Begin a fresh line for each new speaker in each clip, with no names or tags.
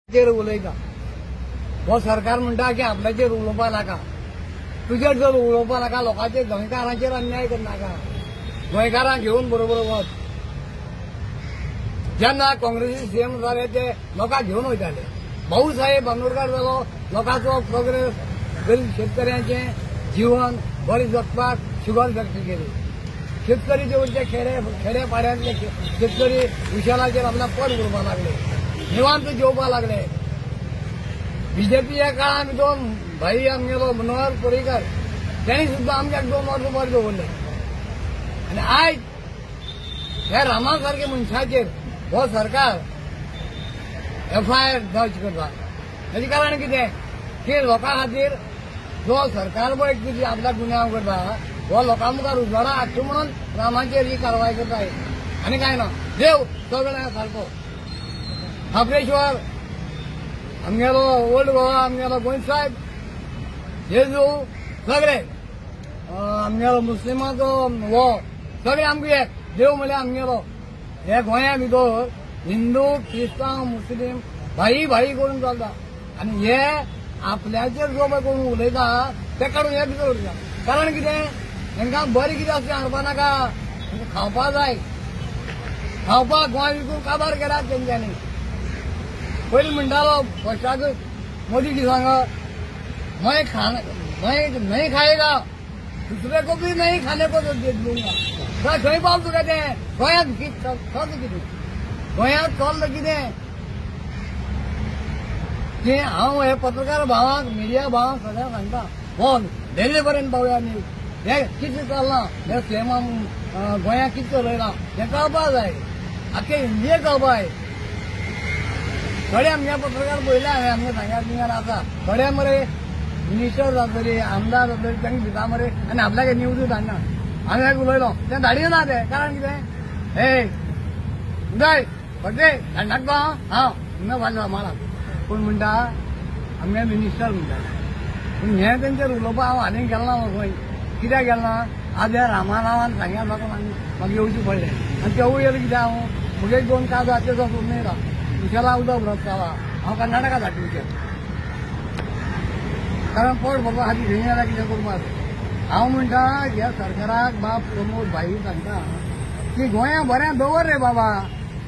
चेर उलयता हो सरकार म्हणटा की आपल्याचेर उलोवपा नाका, तुजेर जर उलोवपा नाका, लोकांचेर गोंयकारांचेर अन्याय करनाका, गोंयकारांक घेवन बरोबर वच. जेन्ना काँग्रेसी सीएम जाले ते लोकांक घेवन वयताले. भाऊसाहेब बांदोडकार जालो, लोकांचो प्रोग्रेस, गरीब शेतकऱ्यांचें जीवन बरें जगपाक शुगर फॅक्टरी केली. शेतकरी जे उरचे खेडे पाड्यांतले शेतकरी उशेलाचेर आपल्या पोट उरपाक लागले, निवांत जेवपाक लागले. बीजेपीच्या काळान दोन भाई आमगेलो मनोहर पर्रीकर तेणी सुद्दां आमच्याक 2 वर्सां बरें दवरले. आनी आयज ह्या रामा सारके मनशाचेर हो सरकार एफआयआर दर्ज करता. हेजें कारण कितें की लोकां खातीर जो सरकार पळय कितें आपल्याक गुन्यांव करता हो लोकां मुखार उजवाडा हाडटा म्हणून रामाचेर ही कारवाय करता. आनी कांय ना, देव सगळ्या सारको. खापरेश्वर आमगेलो ओल्ड गोवा, आमगेलो गोंय साहेब, जेजू, सगळे आमगेलो मुस्लिमाचो हो सगळे आमकां एक देव म्हणल्यार आमगेलो. हे गोंया भितर हिंदू, क्रिस्तांव, मुस्लीम भाई भाई करून चलता. आनी हे आपल्याचेर जो पळय कोण उलयता ते काडून हे भितर उरता. कारण कितें, तांकां बरें कितें आसता हाडपा नाका, खावपा जाय. खावपाक गोंय विकून काबार केला तेंच्यांनी. पयलीं म्हणटालो फस्टाक मोदी की सांग, मैं खाना मैं नहीं खाएगा, दुसरे को भी नहीं खाने को दे दूंगा. खंय पावल तुका तें? गोंयांत चल्ल कितें, गोंयांत चल्ल कितें की हांव हे पत्रकार भावांक, मिडिया भावांक सगळ्यांक सांगता, हो दिल्ली पर्यंत पावया न्ही. हें कितें चल्लां, हें सीएमान गोंयांत कितें चलयलां हें कळपा जाय, आख्खे इंडिये कळपा जाय. थोडे आमगे पत्रकार पळयले हांवें, आमगे सांग्यार बिंग्यार आसा थोडे मरे मिनिस्टर जातली, आमदार जातली, तांकां दिता मरे आनी आपल्याक न्यूजूय धाडना. हांवें एक उलयलो तें धाडिना तें. कारण कितें, हे उदय फटे धाडनाका हांव फाल्यां सांबाळा. कोण म्हणटा आमगे मिनिस्टर म्हणटा. पूण हें तेंचेर उलोवपाक हांव आनीक गेलो ना खंय. कित्याक गेलो ना, आज ह्या रामा नांवान सांग्यार म्हाका म्हाका येवचें पडलें. आनी तेवूय येयलें कित्याक, हांव म्हगे 2 काजू आतां सोदून येयला उशेला उदक भरत हांव कर्नाटका धाडटा उशेल, कारण पोट भरपा खातीर खंय जाल्यार कितें करपाक. हांव म्हणटा ह्या सरकाराक बाब प्रमोद भाई सांगता की गोंया बरें दवर रे बाबा,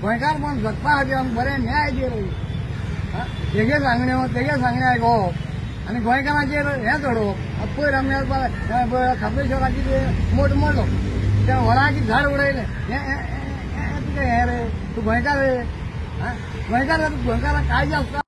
गोंयकार पण जगपा खातीर आमकां बरें न्याय दी रे. तेगे सांगण्यो तेगे सांगणे आयकोवप आनी गोंयकारांचेर हें चडोवप. पयर आमगे खापरेश्वराक कितें मोट मोडलो, त्या व्हडाक झाड उडयलें, हें तुका हें रे, तूं गोंयकार रे, गोंयकार गोंयकारांक काळजी आसता.